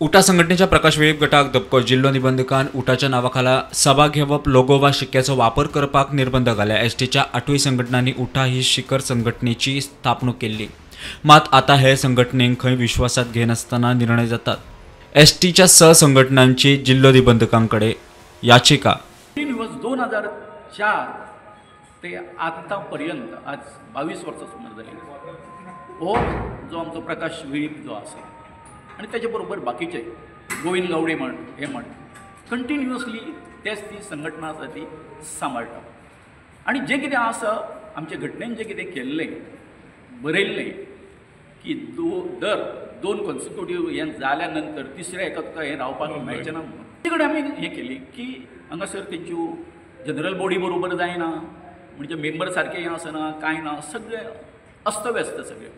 उटा संघटनेच्या प्रकाश वेळीप गटाक धपको. जिल्लो निबंधकान उटाच्या नावाखाला सभा घेवप, लोगो वा शिक्क्याचो वापर करपाक निर्बंध घाले. एसटीच्या 8 संघटनांनी उटा ही शिखर संघटनेची स्थापणूक केल्ली, मात आता हे संघटनेक खंय विश्वासात घेनासतना निर्णय जातात. एसटीच्या 6 संघटनांची जिल्लो निबंधकांकडे याचिका. 2004 ते आतापर्यंत आज 22 वर्सां सुमार जाली. हो जो आमचो प्रकाश वेळीप जो आसा आनी ताचे बरोबर बाकीचे गोविंद गावडे म्हण हे म्हण कंटिन्युअसली तेच ती संघटना आसा ती सांबाळटा. आनी जें कितें आसा आमचे घटनेन जें कितें केल्लें बरयल्लें की दर 2 कॉन्सिक्युटीव हें जाल्या नंतर तिसऱ्या एका तुका हें रावपाक मेळचें ना म्हणून ते कडेन आमी हें केली की हांगासर तेंच्यो जनरल बॉडी बरोबर जायना, म्हणजे मेंबर सारकें हें आसना कांय ना, सगळें अस्तव्यस्त सगळें.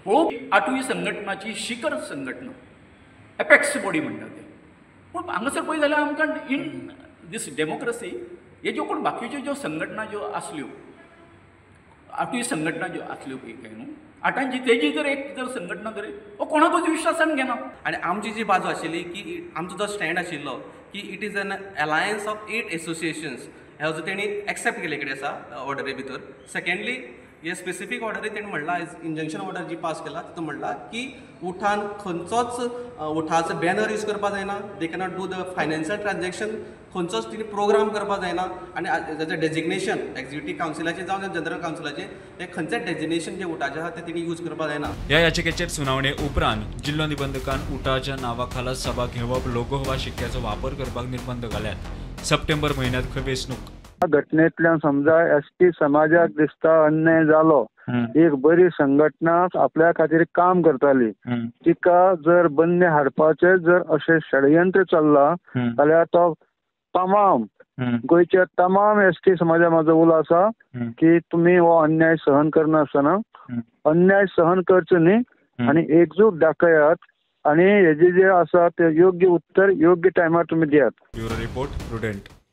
पळोवप 8वी संघटनाची शिखर संघटना एपेक्स बॉडी म्हणटा ते, पूण हांगासर पळय जाल्यार आमकां इन these democracy हे ज्यो कोण बाकीच्यो ज्यो संघटना ज्यो आसल्यो 8वी संघटना ज्यो आसल्यो पळय काय न्हू 8ांची तेजी जर एक जर संघटना जर हो कोणाकूच विश्वासान घेना. आनी आमची जी बाजू आशिल्ली की आमचो जो स्टँड आशिल्लो की it is an alliance of 8 associations हे जो तेणी एक्सेप्ट केले कडेन आसा ऑर्डरी भितर. सेकेंडली हे स्पेसिफीक ऑर्डरी तेणी म्हणलां इंजंक्शन ऑर्डर जी पास केला तितून म्हणलां की उठान खंयचोच उठाचो बॅनर यूज करपाक जायना, they cannot do the financial transaction, खंयचोच तिणी प्रोग्राम करपाक जायना आनी ताचें डेजिग्नेशन एक्झिक्युटीव कावन्सिलाचें जावं जनरल कावन्सिलाचें तें खंयचें डेजिग्नेशन जें उठाचें आसा तें तिणी यूज करपाक जायना. ह्या याचिकेचेर सुनावणे उपरांत जिल्लो निबंधकान उटाच्या नावाखाला सभा घेवप, लोगो वा शिक्क्याचो वापर करपाक निर्बंध घाल्यात. सप्टेंबर म्हयन्यांत खंय वेंचणूक. घटनेतल्यान समजा एसटी समाजाक दिसता अन्याय जालो, एक बरी संघटना आपल्या खातीर काम करताली तिका जर बंदी हाडपाचे जर अशें षडयंत्र चल्ला जाल्यार तो तमाम गोंयच्या तमाम एसटी समाजा म्हाजो उलो आसा की तुमी हो अन्याय सहन करनासतना अन्याय सहन करचो न्ही आनी एकजूट दाखयात आनी हेजे जे आसा ते योग्य उत्तर योग्य टायमार तुमी दियात. Bureau report, Prudent.